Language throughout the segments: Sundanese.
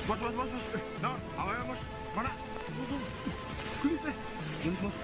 Bos, bos, bos, bos. Naon? Awewe, bos. Mana? Gelis eh. Gelis, bos.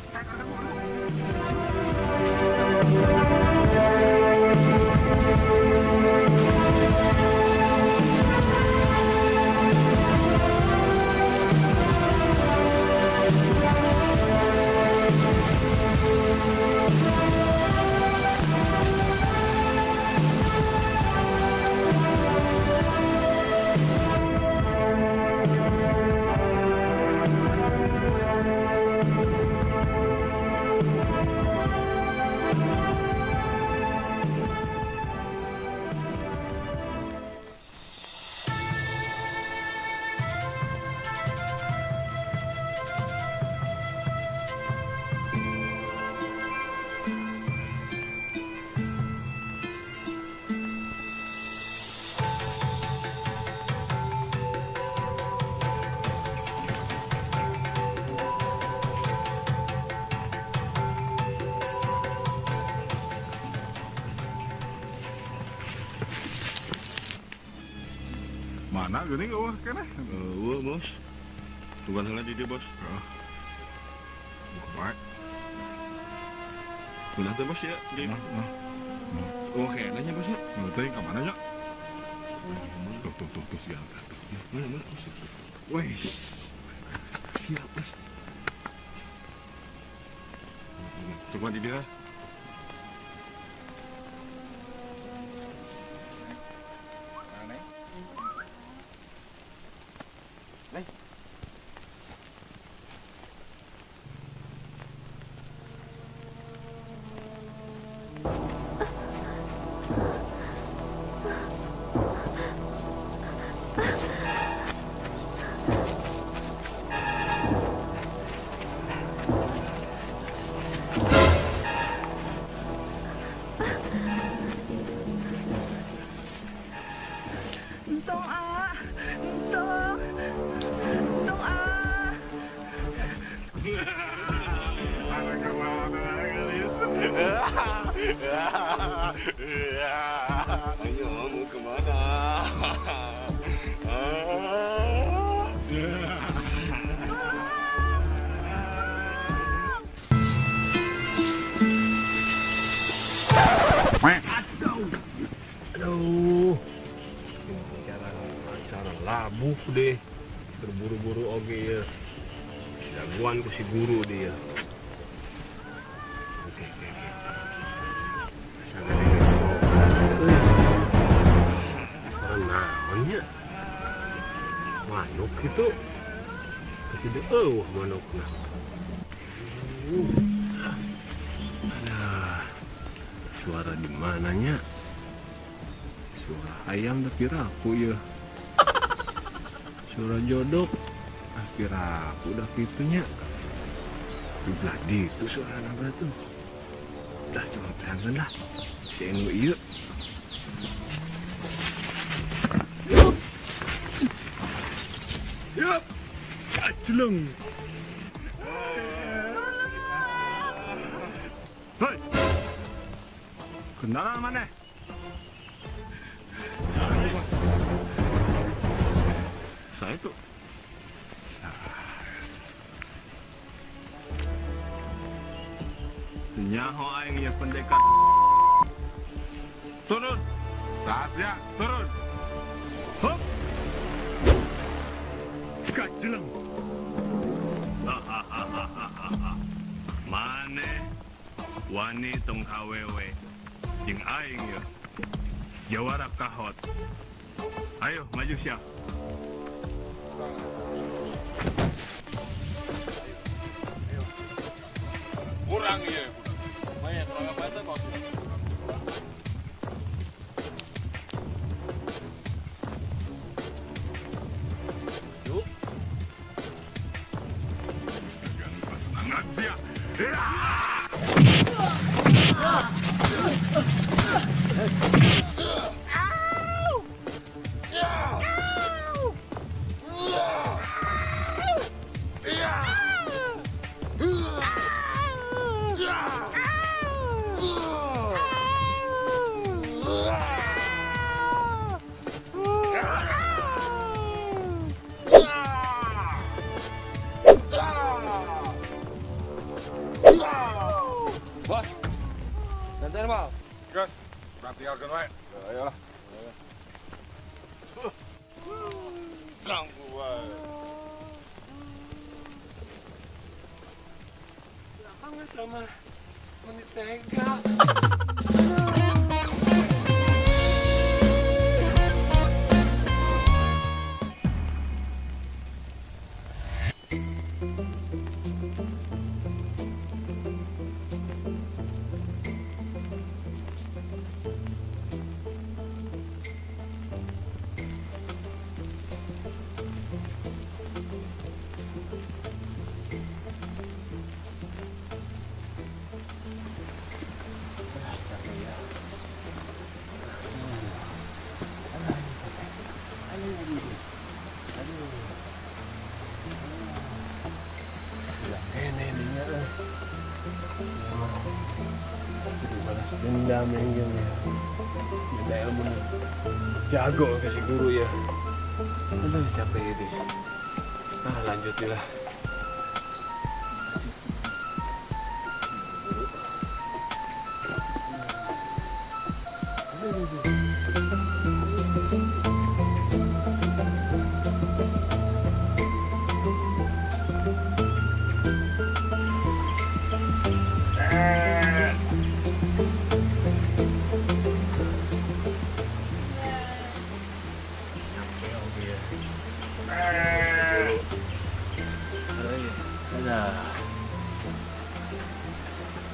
Mana geuning eueuh keneh? Eueuh, Bos. Tungguan heula di dieu, Bos. Heeh. Buka bae. Kunaon teh, Bos ya? Di. Nah. Oh, keneh nya, Bos ya. Heuh teh ka mana nya? Tuh tuh tuh tuh siap. Mana mana? Wih. Siap, Bos. Tungguan di dieu. Entong ah, entong, entong ah. Ada kemana gelis? Ayo mau kemana? Aduh, aduh. Acara labuh deh, terburu-buru oge ya. Jagoan ku si guru dia. Oke, oke, oke. Asa ngadenge suara euy. Suara naonnya? Manuk gitu. Tapi deh eueuh manukna. Alah. Suara di mananya? Suara ayam tapi raku ya. Suara jodok, ah piraku udah kitunya. Di belah ditu suara nabra tuh. Dah cuma teangan lah. Si enu ieu. Yup. Kacleng. Hei. Kendaraan mana? Saya tuh. Nyaho aing ya pendekar. Turun. Saatnya turun. Hop. Kacleng. Mane wani tong awewe jeung aing ya. Jawara kahot. Ayo maju siap. Kurang ya. Banyak kurang apa itu kok. Yuk. Semangat siap. Tinggalkan wae. Ayolah. Ganggu wae. Akang eta mah meni tega. Dendam yang gini, benda ilmu nih. Jago ke si guru ya. Aduh, capek ini. Nah, lanjutilah.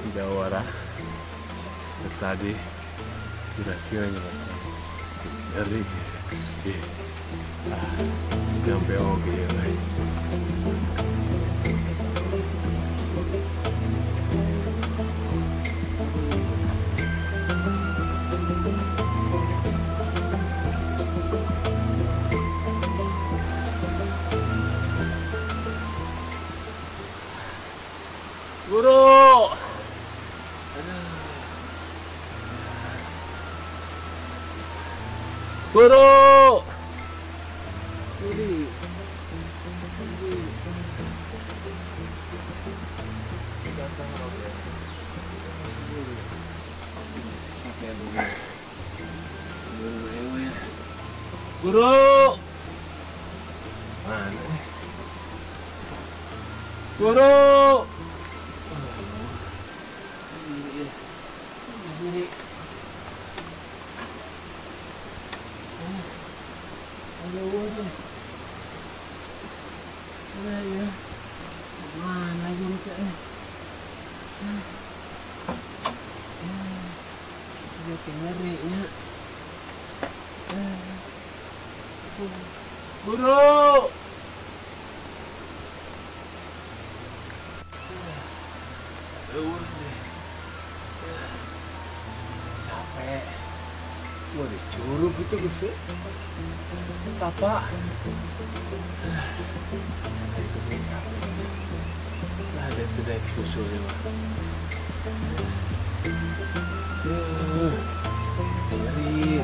Jawara tadi kira-kira dari sampai oke ya. Guru. Guru. Guru. Mana nih? Guru. Mana guru teh? Dia ngerinya. Guru. Capek. Wah, dicurug itu guys. Bapak. Ada tidak susu ya, Pak. Ngeri.